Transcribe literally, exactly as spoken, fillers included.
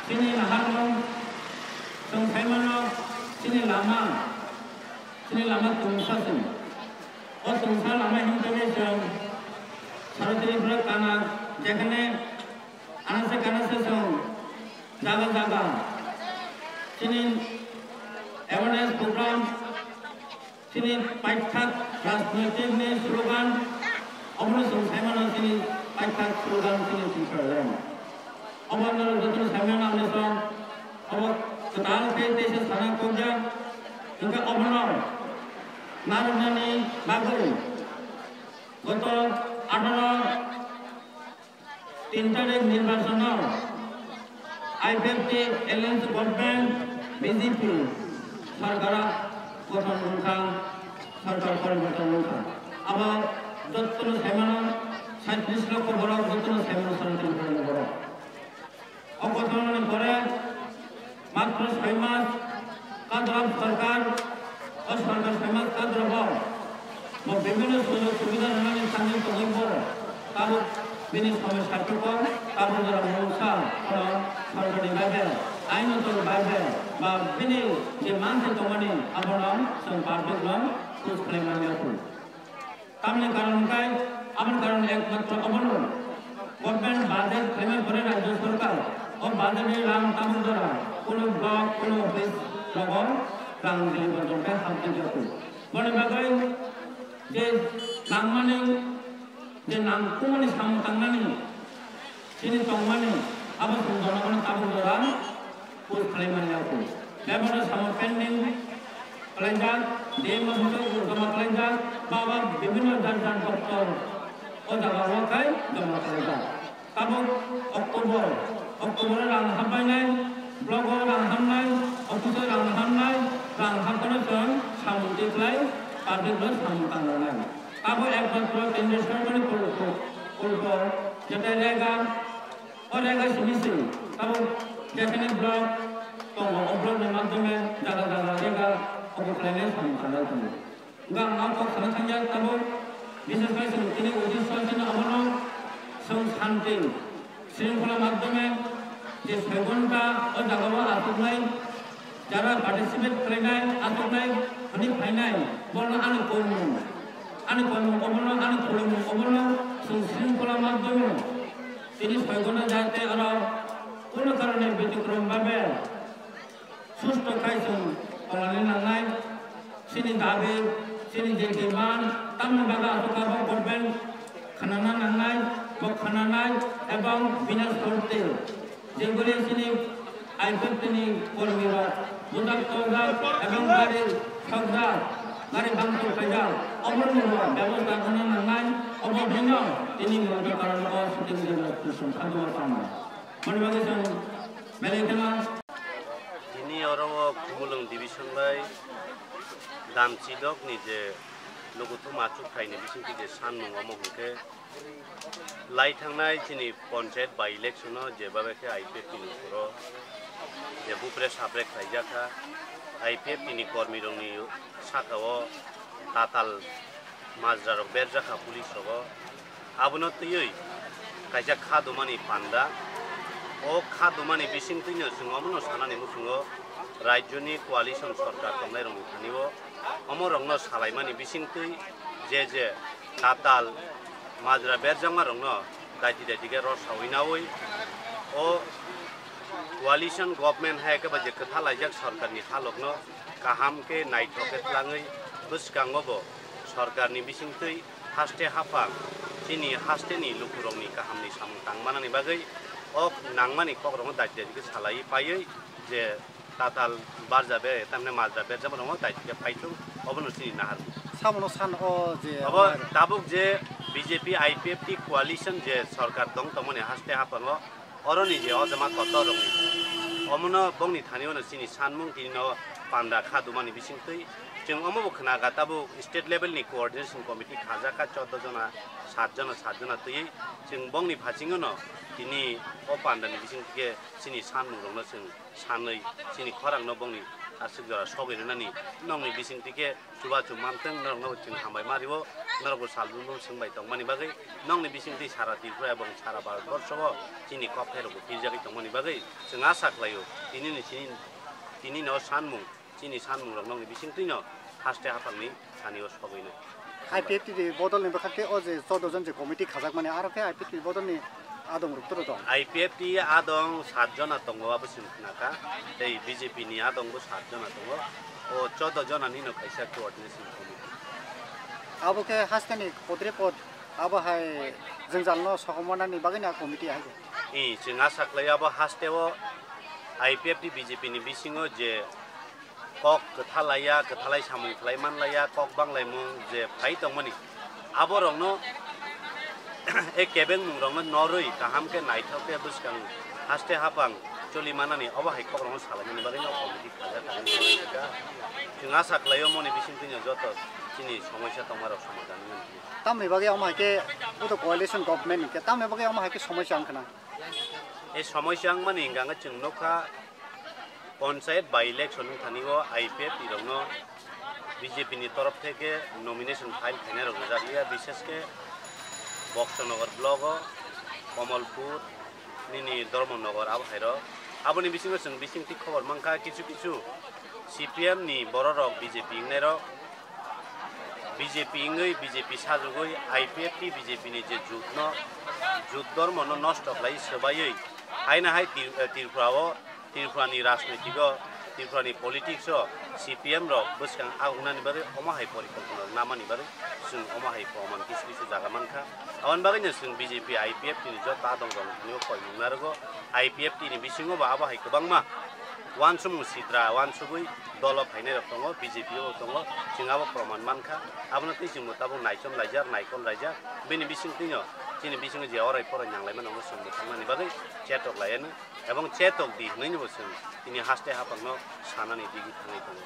Chini naharmung, chwng saimano, chini lama, chini lama tungsa chwng. O tungsa lama himtani chwng sara Tripura kana, jekhane anase kanase chwng jaga jaga chini awareness program, chini paithak rajnoitik ni slogan, obono chwng saimano chini paithak slogan chini Tripura. Obo norok jotono saimano ang nokha, obo kwtal khe teisa sana kokjak, hwnkhe obono narwknani bagwi goto atharo tin tarik nirbachon o I P F T alliance government B J P sarkar gothon wngkha, sarkar poriborton wngkha. Abo jotono saimano saitris lokho borok, jotono saimano sanatini borok. O gothon wngkha pore Matro soi mas kadro sorkar, o sorkar soi mas kadro bo, bo bibhinno sujog subidha rwnani thangwi tongwi bo tabuk bini somosya tuko, tabuk jora mungsa, kono sorkarni bai bai, aino tol bai bai, ba bini je manthai tongmani abono chwng public no push khlai manya kho. Tamni karon hwnkhe, aboni karon ekmatro obono government budget khlaimani pore rajyo sorkar o budget ni rang tabuk jora kuno block, kuno office rogo rang deliver tongkhe hapjak jago. Boni bagwi je nangmani, je nangkukmani samung tangnani, chini tongmani abo chwng jonogono tabuk jora push khlai manya kho. Bebak samo pending khlaijak, D M office o joma khlaijak, ba ba bibhinno jar jar doptor o jaga o khai joma khlaijak. Tabuk October, October o rang hapbainai, block o rang hamnai, office o rang hamnai, rang hapkhe no chwng samung twi khlai, public no samung tangnai. Abo ekmatro kendriya sorkarni kulpo, kulpo, jetai rega, o rega simi se, abo jekhane block tongo, o block ni madhyome jaga jaga rega obo khlainai samung tangnai tongo. Hwnkhe ang o kok sana thangya tabuk, bises khe chwng tini uddesho chini obono chwng shanti, shringkhola madhyome je soi ghonta o jaga o achuknai, jara participate khlainai, achuknai, hwnwi phainai, bono ani koimung, ani koimung obono, ani khulumung obono, chwng shringkhola madhyome tini soi ghonta jate oro kuno karone betikrom bhabe susto khai chwng tongna nangnai. Chini dabi, chini je demand, tamni bagwi aswk abo government khnana nangnai, bo khnanai ebong bina sorte. Jengkuri chini I P F T ni kormi rok bujak torjak ebong gari sokjak, gari bangso khaijak, oborni bo bebosta khna nangnai, obo hino tini mungsa karon o sitting jora kusum khajama tamo. Mani bagwi chwng belai kheno. Tini oro o Khumulwng division bai Damchidok ni je Lukuthum achuk thai ni bisingtwi je sanmung omo hwnkhe lai thangnai chini panchayat by election o je babe khe I P F T ni phuro je bupre sapre khlaijak kha, I P F T ni kormi rok ni saka o tatal majra rok berjak kha police rogo. Abono twiwi kaisa kha dumani panda. O kha dumani bisingtwino chwng omono sanani muchungo rajyoni coalition sorkar tongnairokni thani-o omorokno salaimani bisingtwi je je tatal majra berjakmarokno daiti daiti khe rw saui naui o coalition government hai khe ba je kwthalaijak sorkarni halokno kaham khe naithok khe twlangwi bwskango bo sorkarni bisingtwi haste haphang chini hasteni lukurokni kahamni samung tangmanani bagwi o nangmani kokrokno daiti daiti khe salaiwi paiwi je tatal barja be, tamni majra berjak rokno daiti khe paithung, obono chini nahar. Sabono san o je Abo tabuk je B J P I P F T coalition je sorkar tong tongmani haste haphango oroni je o jama kotor rokni omono bongni thani ono chini sanmung tini no panda kha dumani bisingtwi chwng omo bo khna kha tabuk state level ni coordination committee khajak kha chordo jona, sat jona, sat jona twi chwng bongni phasingo no tini o panda ni bisingtwi khe chini sanmung rokno chwng sanwi chini khorang no bongni Aswk jora sogwi rwnani nokni bisingtwi khe chubachu mantwng, norokno chwng hambai ma rio, norokbo sal brum brum swngbai tongmani bagwi nokni bisingtwi sara Tripura ebong sara Bharat borsho o chini kok khairokbo pirjagwi tongmani bagwi chwng asa khlaio. Tinini chini, tinino sanmung, chini sanmungrok nokni bisingtwino haste haphangni sanio sogwino. I P F T ni bodol ni bwkha khe o je choudo jon je committee khajakmani, aro khe I P F T ni bodol ni adong rok toro tong? I P F T adong sat jona tongo, abo chwng khna kha. Tei B J P ni adong bo sat jona tongo. O choudo jona nino kaisa coordination committee. Abo khe haste ni kodre pod abo hai jwngjal no sokomorna ni bagwi na committee hai khe? I, chwng asa khlai abo haste o I P F T B J P ni bisingo je kok kwthalaiya, kwthalai samung khlai manlaiya, kok banglaimung je phai tongmani, aborokno e kebengmungrokno norwi kaham khe naithok khe bwskang haste haphang choli manani, obo hai kokrokno salaimani bagwi no committee khaijak hinwi chwng asa khlaio, moni bisingtwino joto chini somosya tongmarok somadhan wngmani. Tamni bagwi omo hai khe bo to coalition government ni khe, tamni bagwi omo hai khe somosya wngkha na? E somosya wngmani hwnkha khe chwng nukha, Panchayat by election wngthani o I P F T rokno B J P ni torof theke nomination file khainai rok rijak ya, bishesh khe Boksonogor block o, Komolpur, nini Dharmanagar abo hai rok. Aboni bisingo chwng bisingtwi khobor mankha, kichu kichu C P M ni borok rok, B J P wngnai rok, B J P wngwi B J P sajagwi I P F T B J P ni je jut no, jut dormo no nosto khlai swbaiwi haino hai Tri-, eh, Tripura o, Tripura ni rajnoitik o, Tripura ni politics o C P M rok bwskang agunani bagwi omo hai porikolpona namani bagwi chwng omo hai proman kisu kisu jaga mankha. Aboni bagwino chwng B J P I P F T ni joto adong rok thani o koimung narogo. I P F T ni bisingo bo abo hai kwbangma uansukmung sidra uansugwi dolo phainai rok tongo, B J P o tongo, chwng abo proman mankha. Abono twi chwngbo tabuk naichom laijak, naikol laijak, bini bisingtwino chini bisingo je orai porai nanglaimani omo chwng mwthangmani bagwi chetok laianw, ebong chetok di hwnwi bo chwng tini haste haphangno sanani digi thangwi tongo.